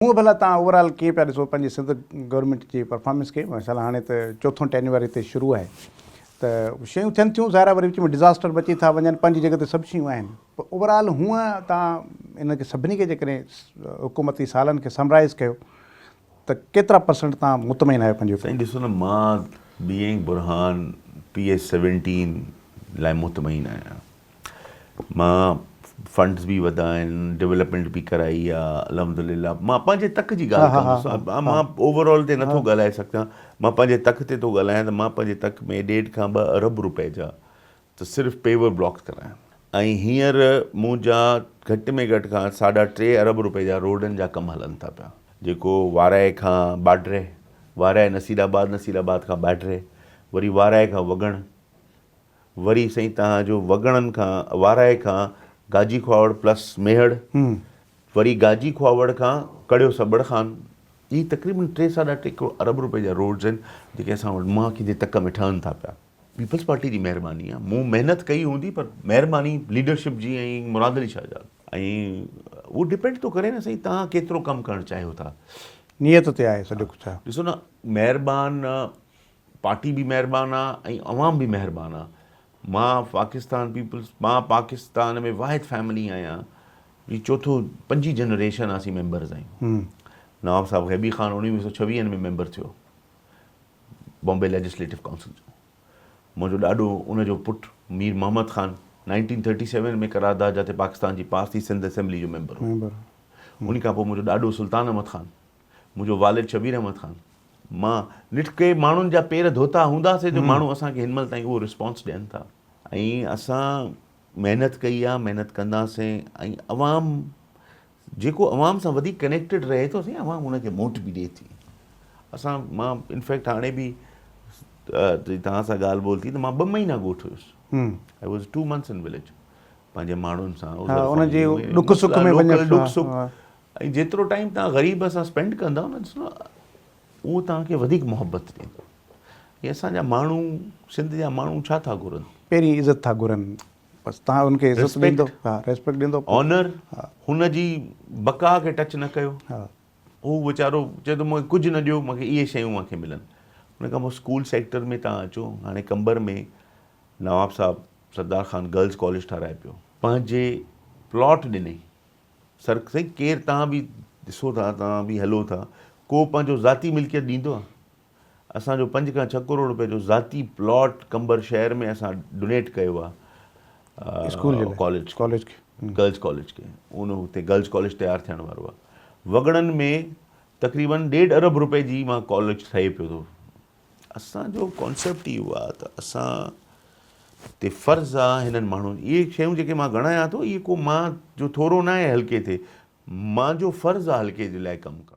هونء ڀلا توهان اوور آل ڪيئن پيا ڏسو پنهنجي سنڌ گورنمينٽ جي پرفارمنس کي مثال هاڻي ته چوٿون ٽينيوئر هتي شروع آهي ته شيون ٿين ٿيون ظاهر آهي وري وچ ۾ ڊزاسٽر به اچي ٿا وڃن پنهنجي جڳهه تي سڀ شيون آهن پر اوور آل هونء توهان ان کي سڀني کي جيڪڏهن حڪومتي سالن کي سمرائز ڪيو ته ڪيترا پرسنٽ توهان مطمئن آهيو پنهنجي سائين ڏسو نه مان being Burhan P S seventeen لاء مطمئن آهيان مان فنڊز به وڌا آهن ڊولپمينٽ به ڪرائي آ الحمدلله مان پنهنجي تڪ جي ڳالهه ڪندس مان اوور آل تي نٿو ڳالهائي سگهان مان پنهنجي تڪ تي ٿو ڳالهايان ته مان پنهنجي تڪ ۾ ڏيڍ کان ٻه ارب روپئي جا ته صرف پيور بلاڪس ڪرايا ۽ هينئر منهنجا گهٽ ۾ گهٽ کان ساڍا ٽي ارب روپئي جا روڊن جا ڪم هلن ٿا پيا جيڪو وارائي کان باڊري وارائي نصير آباد نصير آباد کان باڊري وري وارائي کان وڳڻ وري سائين توهان جو وڳڻن کان وارهه کان گاجي کهاوڙ پلس ميهڙ وري گاجي کهاوڙ کان ڪڙيو سٻڙ خان هي تقريبن ٽي ساڍا ٽي ارب روپئي جا روڊز آهن جيڪي اسان وٽ مان ڪنهن جي تڪ ۾ ٺهن ٿا پيا. پيپلز پارٽي جي مهرباني آهي مون محنت ڪئي هوندي پر مهرباني ليڊرشپ جي ۽ مراد علي شاهه جا ۽ اهو ڊپينڊ ٿو ڪري نه سائين توهان ڪيترو ڪم ڪرڻ چاهيو ٿا. نيت تي آهي سڄو ڪجهه. ڏسو نه مهربان پارٽي به مهربان آ ۽ عوام به مهربان آ. مان پاڪستان پيپلز مان پاڪستان ۾ واحد فيملي آهيان جي چوٿو پنجين جنريشن اسين ميمبرز آهيون. نواب صاحب غيبي خان اڻويهه سو ڇويهن ۾ ميمبر ٿيو بامبي ليجسليٽو ڪائونسل جو. منهنجو ڏاڏو ان جو پٽ Mir Muhammad Khan nineteen thirty seven ۾ قرارداد جاتي پاڪستان جي پاس ٿي سنڌ اسيمبلي جو ميمبر هو. ان کان پوء منهنجو ڏاڏو سلطان احمد خان منهنجو والد شبير احمد خان مان نٺ ڪي ماڻهن جا پير ڌوتا هونداسي جو ماڻهو اسان کي هن مهل تائين اهو رسپانس ڏين ٿا ۽ اسان محنت ڪئي آ محنت ڪنداسين ۽ عوام جيڪو عوام سان وڌيڪ ڪنيڪٽيڊ رهي ٿو سائين عوام ان کي موٽ به ڏي ٿي اسان مان انفيڪٽ هاڻي به توهان سان ڳالهه ٻولهه ٿي ته مان ٻه مهينا ڳوٺ هيس I was two months in village پنهنجي ماڻهن سان انهن جي ڏک سک ۾ وڃڻ ڏک سک ۽ جيترو ٽائيم توهان غريب سان اسپينڊ ڪندؤ نه ڏسو اهو توهان کي وڌيڪ محبت ڏيندو. هي اسان جا ماڻهو سنڌ جا ماڻهو ڇا ٿا گهرن؟ پهرين عزت ٿا گهرن بس توهان ان کي عزت ڏيندو ها ريسپيڪٽ ڏيندو آنر هن جي بقا کي ٽچ نه ڪيو هو ويچارو چئي ٿو مونکي ڪجهه نه ڏيو مونکي اهي شيون مونکي ملن ان کان پوء اسڪول سيڪٽر ۾ توهان اچو هاڻي قمبر ۾ نواب صاحب سردار خان گرلز ڪاليج ٺهرائي پيو پنهنجي پلاٽ ڏنئي سر سائين ڪير توهان به ڏسو ٿا توهان به هلو ٿا ڪو پنهنجو ذاتي ملڪيت ڏيندو آ اسان جو پنج کان ڇهه ڪروڙ روپيه جو ذاتي پلاٽ قمبر شهر ۾ اسان ڊونيٽ ڪيو آ اسڪول جي لاء ڪاليج ڪاليج کي گرلز ڪاليج کي ان هتي گرلز ڪاليج تيار ٿيڻ وارو آ وڳڻن ۾ تقريبن ڏيڍ ارب روپيه جي مان ڪاليج ٺهي پيو ٿو اسان جو ڪانسيپٽ ئي اهو آهي ته اسان تي فرض آهي هنن ماڻهن اهي شيون جيڪي مان ڳڻايان ٿو اهي ڪو مان جو ٿورو ناهي حلقي تي مان جو فرض آهي حلقي جي لاء ڪم ڪرڻ.